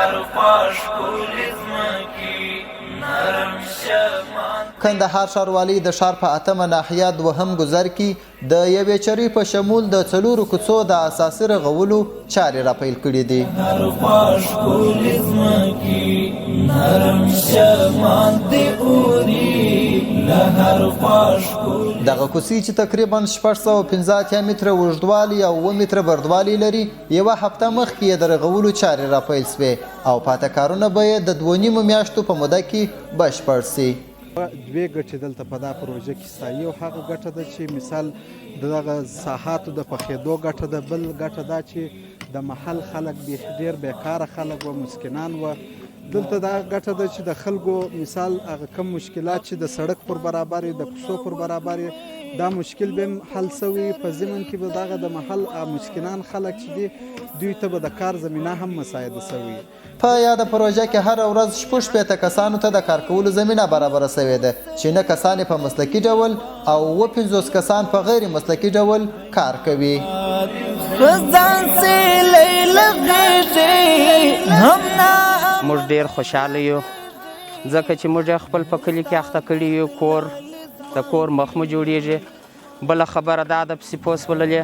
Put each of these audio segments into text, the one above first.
هر خوا ښکلي ځمکې نرم شمال. کندهار ښاروالۍ د ښار په اتمه ناحیه دوهم ګذر کې د یوې چرۍ په شمول د څلورو کوڅو د اساسي رغولو چارې راپیل کړې دي. هر خوا ښکلي ځمکې نرم شمال دې اوري له هر خوا ښکلي. دغه کوڅې چې تقریبا 685 متره اوږدوالی او 7 متره بردوالی لري، یوه هفته مخکې یې د رغولو چارې راپیل شوې او پاته کارونه به یې د 2.5 میاشتو په موده کې بشپړ شي. دوې ګټې دلته په دا پروژه کې شته. یو هغه ګټه ده چې مثال دغه ساحاتو د پخېدو ګټه ده، بل ګټه دا چې د محل خلک بیخي ډېر بېکاره خلک وه، مسکنان وه. دلته دا ګټه ده چې د خلکو مثال هغه کم مشکلات چې د سړک پر برابر، د کوڅو پر برابر، دا مشکل به هم حل شوی. په ضمن کې به دغه د محل مسکنان خلک چې دي دوی ته به د کار زمینه هم مساعده شوی. په یاده پروژه کې هره ورځ 66 کسانو ته د کار کولو زمینه برابره شوې ده چې نه کسان یې په مسلکي ډول او 57 کسان په غیر مسلکي ډول کار کوي. موږ ډیر خوشحاله یو ځکه چې موږ خپل په کلي کې اخته کړي یو، کور د کور مخ مو جوړیږي. بله خبره دا ده پسې پوه سوللې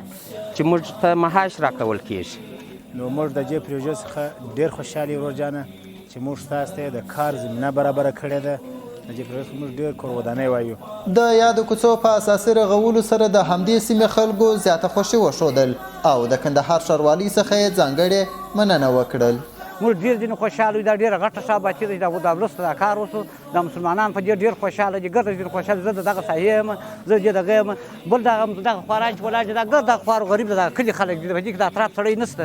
چې موږ ته معاش راکول کېږي. نو موږ د دې پروژې څخه ډېر خوشحال یو ورور جانه چې موږ تاسو ته د کار زمینه برابره کړې ده. د دې پروژې څخه موږ ډېر کور ودانۍ وایو. د یادو کوڅو په اساسي رغولو سره د همدې سیمې خلکو زیاته خوښي وښودل او د کندهار ښاروالۍ څخه یې ځانګړې مننه وکړل. موږ ډېر ځینې خوشحاله یو، دا ډېره غټه شاباسي ده چې دا وروسته دا کار وشو. دا مسلمانان په دې ډېر خوشحاله دي، ګرده ځینې خوشحاله. زه د دغه ساحې یم، زه دې دغه یم. بل دغه دغه خواران چې ولاړ دي دا ګرده خوار غریب دغه کلي خلک دي، په دې کې د اطراف سړی نشته.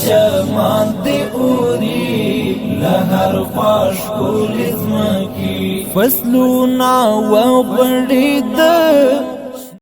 شمال دې اوري له هر خوا ښکلي ځمکې فصلونه وغوړېده.